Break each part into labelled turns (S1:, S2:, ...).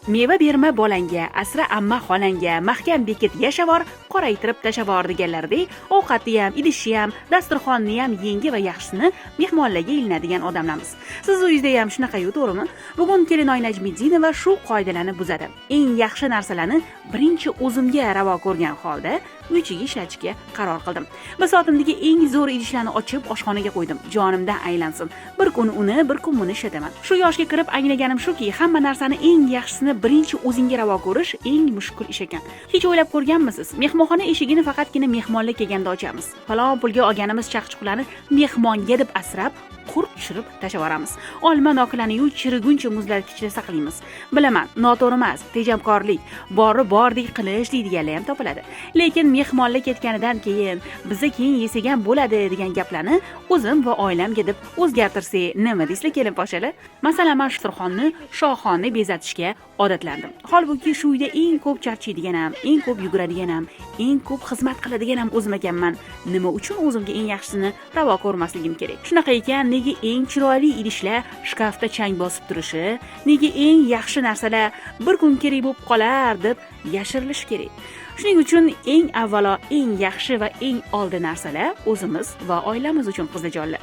S1: Meva berma bolangga, asra amma xolangga, mahkam bekit yashavor, qoraytirib tashavor deganlaridek, ovqatni ham, idishni ham, dasturxonni ham yengi va yaxshisini mehmonlarga ilinadigan odamlarmiz. Siz uyingizda ham shunaqa-yu, to'g'rimi? Bugun Kelinoy Najmiddinova shu qoidalarni buzadi. Eng yaxshi narsalarni birinchi o'zimga ravo ko'rgan holda uy ichiga ishlatishga qaror qildim. Bisotimdagi eng zo'r idishlarni ochib oshxonaga qo'ydim. Jonimdan aylansin. Bir kun uni, bir kun buni ishlataman. Shu yoshga kirib anglaganim shuki, hamma narsani eng yaxshisini birinchi o'zingga ravo ko'rish eng mushkul ish ekan. Hech o'ylab ko'rganmisiz? Mehmonxona eshigini faqatgina mehmonlar kelganda ochamiz. Falon pulga olganimiz chaqchiqlarni mehmonga deb asrab, qurt tushirib tashlab yuboramiz. Olma noklarni chiriguncha muzlatgichda saqlaymiz. Bilaman, noto'g'ri emas, tejamkorlik, bori bordek qilish deydiganlar ham topiladi. Lekin mehmonlar ketganidan keyin biza keyin yesak ham bo'ladi degan gaplarni o'zim va oilamga deb o'zgartirsak, nima deysizlar, kelin poshalar? Masalan, man dasturxonni shohona bezatishga odatlandim. Holbuki shu uyda eng ko'p charchaydigan ham, eng ko'p yuguradigan ham, eng ko'p xizmat qiladigan ham o'zim ekanman. Nima uchun o'zimga eng yaxshisini ravo ko'rmasligim kerak? Shunaqa ekan, nega eng chiroyli idishlar shkafda chang bosib turishi, nega eng yaxshi narsalar bir kun kerak bo'lib qolar deb yashirilishi kerak? Shuning uchun eng avvalo eng yaxshi va eng oldi narsalar o'zimiz va oilamiz uchun, qizlarjonlar.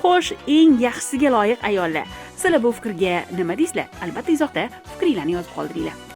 S1: Xo'sh, eng yaxshisiga loyiq ayollar, sizlar bu fikrga nima deysizlar? Albatta izohda fikringlarni yozib qoldiringlar.